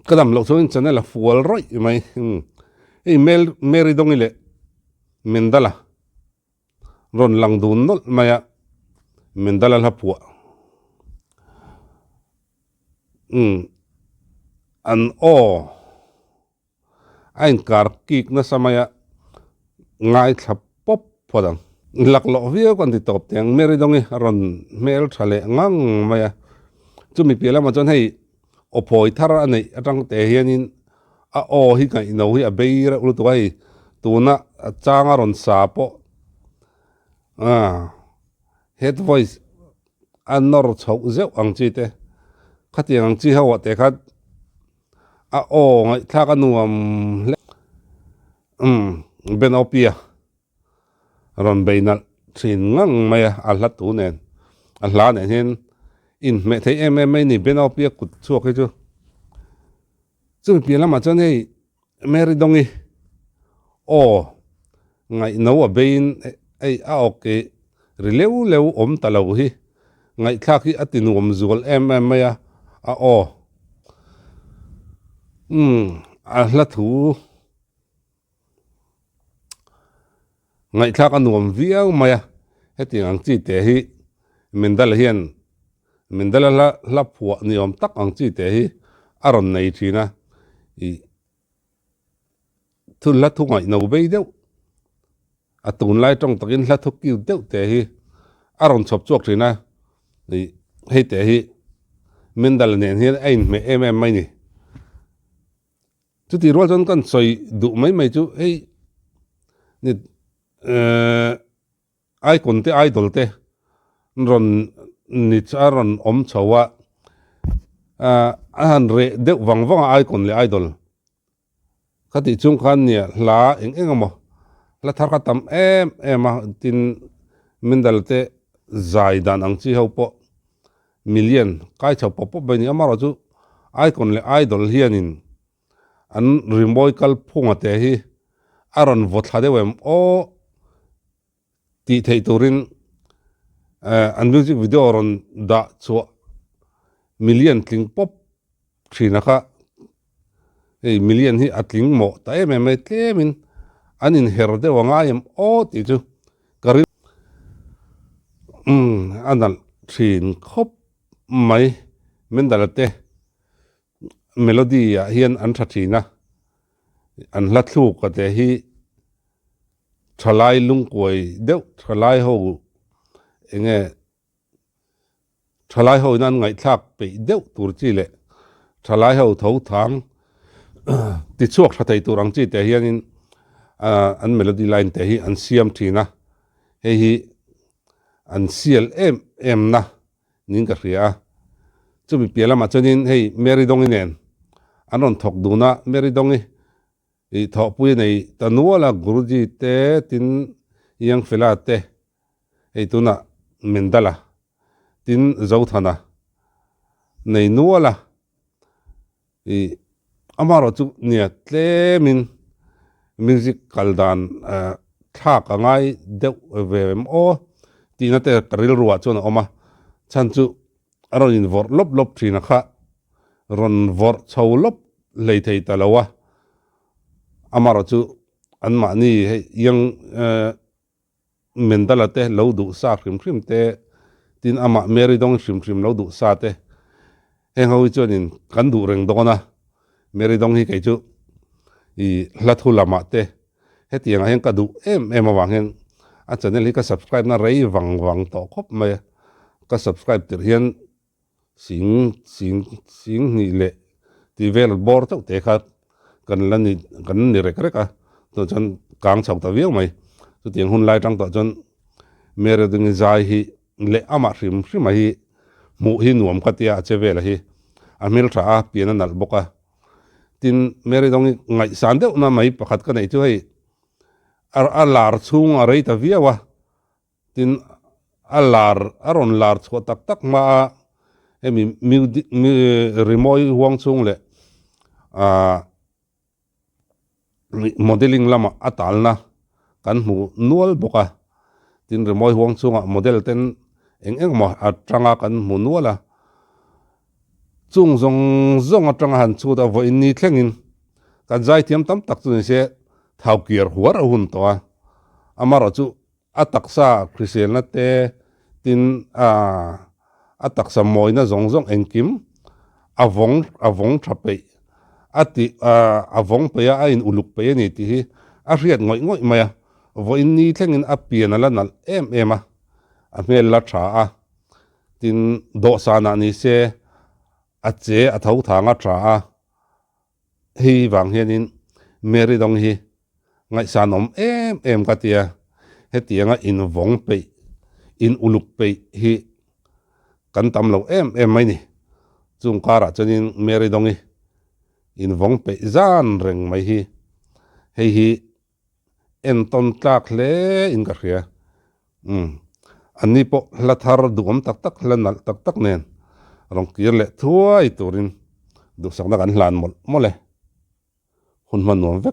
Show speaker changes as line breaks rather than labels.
Ka dam loh chuan channel a fual rawih mai. Hei Mary Dongi leh Mendala rawn lang dun nawlh mai a, Mendala hla phuah. An aw. A inkar kik nasa mai a, ngaithla pawp phawt ang. Laklawh viau kan ti tawp teh ang, Mary Dongi a rawn hmel tha leh ngang mai a. Chumi piah lamah chuan hei aw phawi thar a neih atang teh hianin a aw hi ngaihno hi a bei reuh lutuk a hei, tuna a changa rawn sa pawh head voice a nawr chhoh zeuh ang chi te, khatiang ang chi ho ah teh khan A aw ngaihthlak a nuam hle. Umm Benopia rawn bei nalh thin ngang mai a, a hla tu nen a hla nen hian inhmeh thei em em mai ni Benopia kut chhuak hi chu. Chumi piah lamah chuan hei Mary Dongi aw ngaihno a beiin hei a awk ih ri leu leu awm ta lo hi ngaihthlak hi a ti nuam zual em em mai a, a aw umm a hla thu ngaihthlak a nuam viau mai a, hetiang ang chi te hi Mendala hian Mendala hla hla phuah ni awm tak ang chi te hi a rawn nei thin a ih. Thil hla thu ngaihno bei deuh, a tunlai tawng takin hla thu cute deuh te hi a rawn chhawp chhuak thin a, ih hei te hi Mendal nen hian a inhmeh em em mai ni. Chutih rual chuan kan sawi duh mai mai chu hei ni ehh Icon te idol te rawn ni a rawn awm chho a, a han reh deuh vang vang a icon leh idol kha tih chung khan nia hla eng eng emaw hla thar kha tam em em a tin Mendal te zai dan ang chi ho pawh million kai chho pawp pawp mai a ni amaherawhchu icon leh idol hianin an rimawi kalphunga te hi a rawn vaw thla deuh em aw. Tih theih turin an music video rawn dah chhuah million tling pawp thin a kha hei million hi a tling mawh ta em em mai tlemin an inher deuh a ngai em aw tih chu ka ring umm a nalh thin khawp mai Mendala te melody ah hian an tha thin a an hla thluk a te hi. Thalai lungkuai deuh thalai ho enge thalai ho in an ngaihthlak peih deuh tur chi leh thalai ho tho thang ti chhuak tha thei tur ang chi te hianin an melody line te hi an siam thin a, hei hi an sial em em na niin ka hria a, chumi piah lamah chuanin hei Mary Dongi nen an rawn thawk dun a, Mary Dongi Ih thawhpui a nei ta nual a, Guruji te tin Youngfella te hei tunah Mendala tin Zothana nei nual a, ih amaherawh chu nia tlemin music kal dan thlak a ngai deuh ve em aw tihna te ka rilruah chuan a awm a, chhan chu a rawn invawrh lawp lawp thin a kha rawn vawrh chho lawp hlei thei ta lo a, amaherawh chu anmahni hei young Mendala te lo duh sa hrim hrim te tin amah Mary Dawng hrim hrim lo duh sa te heng ho hi chuanin kan duh reng dawn a, Mary Dawng hi kei chu ih hla thu lamah te hetiang ah hian ka duh em em avang hian a channel hi ka subscribe na rei vang vang tawh khawp mai a, ka subscribe tirh hian Sing sing sing hnih leh tih vel bawr chauh te kha kan la ni kan ni rek rek a tawh chuan kang chho ta viau mai chutiang hun lai tang tawh chuan Mary Dingi zai hi leh amah hrim hrim a hi hmuh hi nuam ka tia a che vel a hi a hmeltha a pian a nalh bawk a tin Mary Dawngi ngaihsan deuh na mai pakhat ka neih chu hei a lar chhung a rei ta viau a. Tin, a lar, a rawn lar chhuah tak tak hma a, hemi rimawi huang chhung leh aah modelling lamah a talna kan hmu nual bawk a. Tin, rimawi huang chhungah model ten eng eng emaw atanga kan hmu nual a. Chung zawng zawng atanga han chhut a vawiin ni thlengin kan zaithiam tam tak chu nise thau kiar huar a hun tawh a, amaherawh chu a taksa hriselna te tin a taksa mawina zawng zawng engkim a vawng a vawng tha peih a tih a vawng peih a a in uluk peih a ni tih hi a hriat ngawih ngawih mai a, vawiin ni thlengin a pian a la nalh em em a, a hmel la tha a. Tin, dawhsanah ni se a che a tho thang a tha a, hei vang hianin Mary dawng hi ngaihsanawm em em ka tia, hetianga invawng peih, in uluk peih hi kan tam lo em em mai ni. Chung karah chuanin Mary dawng hi invawng peih zan reng mai hi hei hi entawn tlak hle in ka hria. Umm, anni pawh hla thar duhawm tak tak, hla nalh tak tak nen rawn kir leh thuai turin duhsakna kan hlan mawlh mawlh e. Hun hman nuam vek.